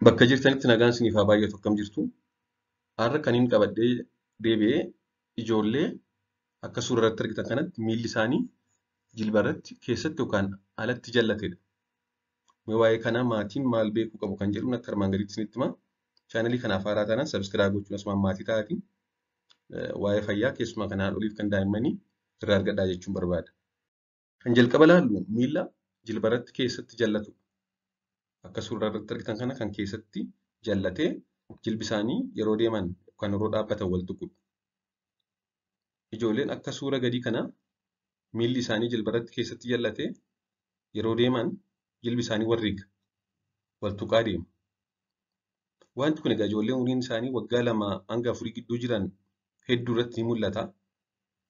Bakka jirtanitti nagaan isiniif haa baay'atu akkam jirtu? Har'a kan inni qabadhee deebi'ee ijoollee akka suura irratti argitan kanatti miilli isaanii jilba irratti keessatti yookaan alatti jallatedha. Mee waa'ee kanaa maatiin maal beekuu qabu kan jedhuun akka armaan gadiitti isinitti hima. Chaanalii kanaaf haaraa taanaan subscribe gochuun asumaan maatii ta'aatii waa'ee fayyaa keessumaa kan haadholiif kan daa'immanii irraa argadhaa jechuun barbaada. Kan jalqaba ilaallu miilla jilba irratti keessatti jallatudha. Akka suuraa irratti argitan kana kan keessatti jallatee jilbi isaanii yeroo deeman yookaan yeroo dhaabbatan wal tuqudha. Ijoolleen akka suura gadii kana miilli isaanii jilba irratti keessatti jallatee yeroo deeman jilbi isaanii wal riga, wal tuqaa deema. Wanti kun egaa ijoollee umuriin isaanii waggaa 2 hanga 4 gidduu jiran hedduu irratti ni mul'ata.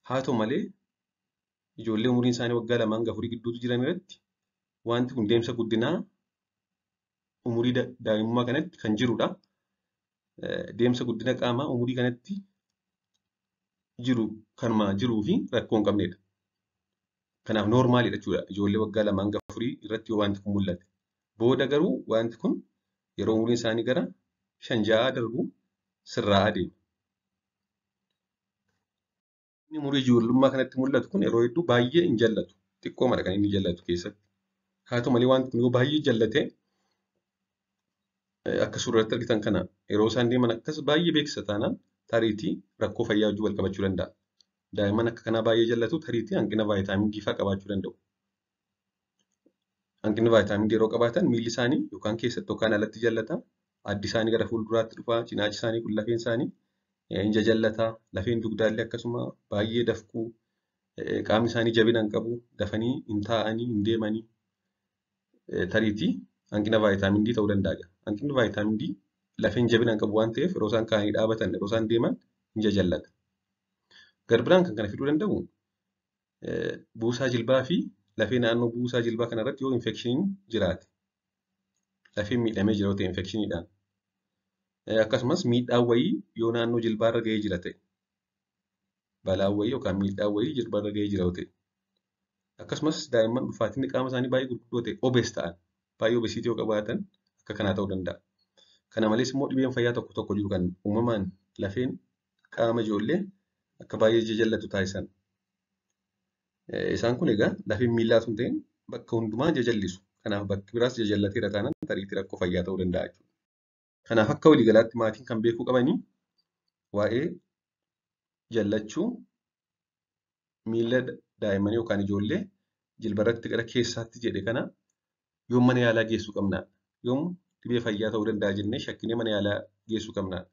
Haa ta'u malee ijoollee umuriin isaanii waggaa 2 hanga 4 gidduutti jiran irratti wanti kun deemsa guddinaa umurii daa'imummaa kanatti kan jirudha. Deemsa guddina qaamaa umurii kanatti jiru kanuma jiruu fi rakkoo hin qabnedha. Kanaaf noormaalidha jechuudha. Ijoollee waggaa 2 hanga 4 irratti yoo wanti kun mul'ate. Booda garuu wanti kun yeroo umuriin isaanii gara 5 6 darbu sirraa'aa deema. Inni umurii ijoollummaa kanatti mul'atu kun yeroo hedduu baay'ee hin jallatu. Xiqqoomadha kan inni jallatu keessatti. Haa ta'u malee wanti kun yoo baay'ee jallate akka suura irratti argitan kana yeroo isaan deeman akkas baay'ee beeksisa taanaan tariitii rakkoo fayyaa wajjin wal qabachuu danda'a. Daa'imman akka kanaa baay'ee jallatu tariitii hanqina vaayitaamin D fa'aa qabaachuu danda'u. Hanqinni vaayitaamin D yeroo qabaatan miilli isaanii yookaan keessatti yookaan alatti jallata. Addi isaanii gara fuulduraatti dhufa. Cinaachi isaanii kun lafeen isaanii hin jajallata. Lafeen dugdaallee akkasuma baay'ee dafquu. Qaamni isaanii jabina hin qabu. Dafanii hin taa'anii hin deemanii. Tariitii hanqina vaayitaamin D ta'uu danda'a. Hanqinni vaayitaamin D lafeen jabina hin qabu waan ta'eef yeroo isaan ka'anii dhaabatan yeroo isaan deeman hin jajallata. Garbiraan kan kana fiduu danda'u buusaa jilbaa fi lafee naannoo buusaa jilbaa kanarratti yoo infekshiniin jiraate lafeen miidhamee jira yoo ta'e infekshiniidhaan akkasumas miidhaan wayii yoo naannoo jilbaarra ga'ee jira ta'e balaan wayii yookaan miidhaan wayii jilbaarra ga'ee jira yoo ta'e akkasumas daa'imman ulfaatinni qaama isaanii baay'ee gurguddoo ta'e obees ta'an baay'ee obesiitii yoo qabaatan akka kanaa ta'uu danda'a. Kana malees immoo dhibeen fayyaa tokko tokko jiru kan uumamaan lafeen qaama ijoollee akka baay'ee jajallatu taasisan. Isaan kun egaa lafeen miillaa osoo hin ta'in bakka hundumaa jajallisu. Kanaaf bakki biraas jajallateera taanaan tariitii rakkoo fayyaa ta'uu danda'a jechuudha. Kanaaf akka waliigalaatti maatiin kan beekuu qabanii waa'ee jallachuu miilla daa'immanii yookaan ijoollee jilba irratti gara keessaatti jedhe kana yoom mana yaalaa geessuu qabnaadha. Yoom dhibee fayyaa ta'uu danda'a jennee shakkinee mana yaalaa geessuu qabnaadha.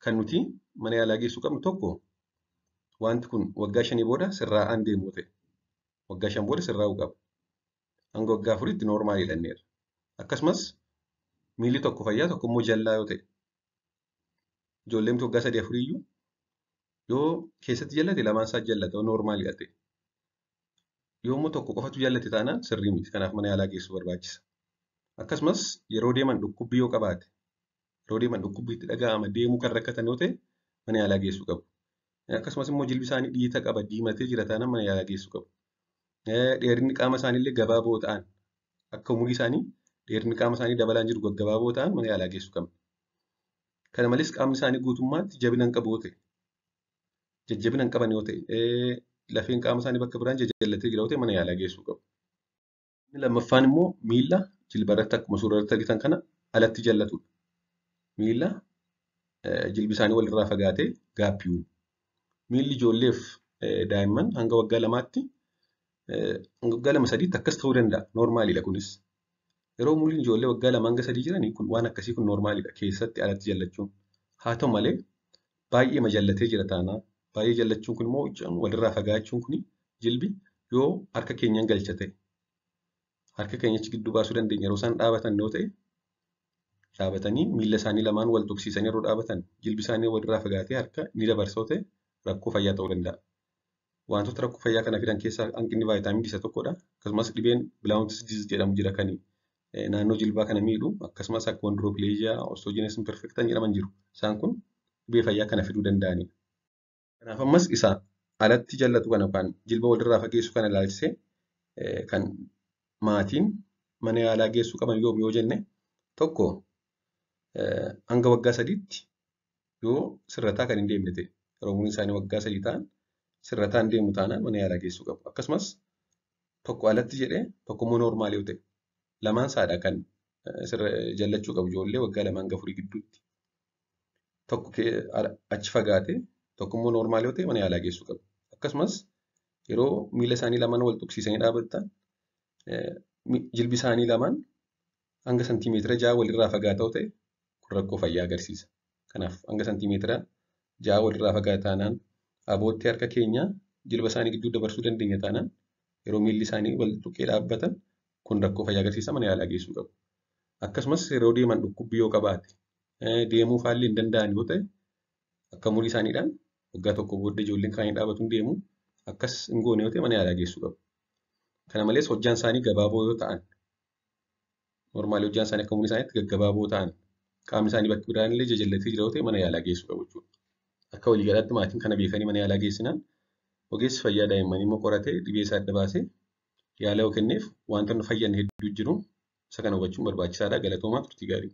Kan nuti mana yaalaa geessuu qabnu tokko wanti kun waggaa 5 booda sirraa'aan deemu ta'e. Waggaa 5 booda sirraa'uu qaba. Hanga waggaa 4tti noormaalii jedhameera. Akkasumas miilli tokko fayyaa tokko immoo jallaa yoo ta'e. Ijoolleen waggaa 3 4 iyyuu yoo keessatti jallate lamaan isaa jallata yoo noormaalidha ta'e. Yoo immoo tokko qofatu jallate taanaan sirrii miti. Kanaaf mana yaalaa geessuu barbaachisa. Akkasumas yeroo deeman dhukkubbii yoo qabaate yeroo deeman dhukkubbii itti dhaga'ama deemuu kan rakkatan yoo ta'e mana yaalaa geessuu qabu. Akkasumas immoo jilbi isaanii dhiita qaba diimatee jira taanaan mana yaalaa geessuu qabu. Dheerinni qaama isaanii illee gabaaboo ta'an akka umurii isaanii dheerinni qaama isaanii dabalaan jiru gaggabaaboo ta'an mana yaalaa geessuu qabna. Kana malees qaamni isaanii guutummaatti jabina hin qabu yoo ta'e jajjabina hin qaban yoo ta'e lafeen qaama isaanii bakka biraan jajallatee jira yoo ta'e mana yaalaa geessuu qabu. Inni lammaffaan immoo miilla jilba irratti akkuma suura irratti argitan kana alatti jallatudha. Miilla jilbi isaanii walirraa fagaatee gaappii uumu. Miilli ijoolleef daa'imman hanga waggaa 2tti hanga waggaa 2 3tti akkas ta'uu danda'a. Noormaalidha kunis. Yeroo umuriin ijoollee waggaa 2 hanga 3 jiranii kun waan akkasii kun noormaalidha keessatti alatti jallachuun. Haa ta'u malee baay'ee majallatee jira taanaan baay'ee jallachuun kun immoo walirraa fagaachuun kun jilbi yoo harka keenyaan galcha ta'e harka keenyachi gidduu baasuu dandeenya yeroo isaan dhaabatan yoo ta'e dhaabatanii miilla isaanii lamaan wal tuqsiisanii yeroo dhaabatan jilbi isaanii walirraa fagaatee harka ni dabarsa yoo ta'e rakkoo fayyaa ta'uu danda'a. Wantoota rakkoo fayyaa kana fidan keessaa hanqinni vaayitaamin D isa tokkodha. Akkasumas dhibeen Blount's disease jedhamu jira kan naannoo jilbaa kana miidhu akkasumas achondroplasia, osteogenesis imperfecta jedhaman jiru. Isaan kun dhibee fayyaa kana fiduu danda'anidha. Kanaaf ammas isa alatti jallatu kana yookaan jilba walirraa fageessu kana ilaalchisee kan maatiin mana yaalaa geessuu qaban yoom yoo jenne tokko Hanga waggaa 3tti yoo sirrataa kan hin deemne ta'e, yeroo umuriin isaanii waggaa 3 ta'an sirrataa hin deemu taanaan mana yaalaa geessuu qabu. Akkasumas tokko alatti jedhee tokko immoo noormaal yoo ta'e, lamaan isaadha kan jallachuu qabu ijoollee waggaa 2 hanga 4 gidduutti. Tokko achi fagaatee tokko immoo noormaal yoo ta'e mana yaalaa geessuu qabu. Akkasumas yeroo miila isaanii lamaan wal tuqsiisanii dhaabbatan jilbi isaanii lamaan hanga santiimeetira 6 walirraa fagaataa ta'e, kun rakkoo fayyaa agarsiisa. Kanaaf hanga santiimeetira 6 walirraa fagaata taanaan, abootti harka keenyaa jilba isaanii gidduu dabarsuu dandeenya taanaan, yeroo miilli isaanii wal tuqee dhaabbatan, kun rakkoo fayyaa agarsiisa, mana yaalaa geessuu qabu. Akkasumas yeroo deeman dhukkubbii yoo qabaate, deemuu faallee hin danda'an yoo ta'e, akka umurii isaaniidhaan waggaa 1 booddee ijoolleen kaanii dhaabatu hin deemu, akkas hin goone yoo ta'e mana yaalaa geessuu qabu. Kana malees hojjaan isaanii gabaaboo yoo ta'an, noormaali hojjaan isaanii akka umurii isaaniitti gaggabaaboo ta'an, qaamni isaanii bakki biraan illee jajallatee jira yoo ta'e mana yaalaa geessuu qabu jechuudha. Akka waliigalaatti maatiin kana beekanii mana yaalaa geessinaan, ogeessi fayyaa daa'immanii immoo qoratee dhibee isaa adda baasee yaala yoo kenneef wanta nu fayyan hedduu jiru. Isa kana hubachuun barbaachisaadha. Galatoomaa, turtii gaarii.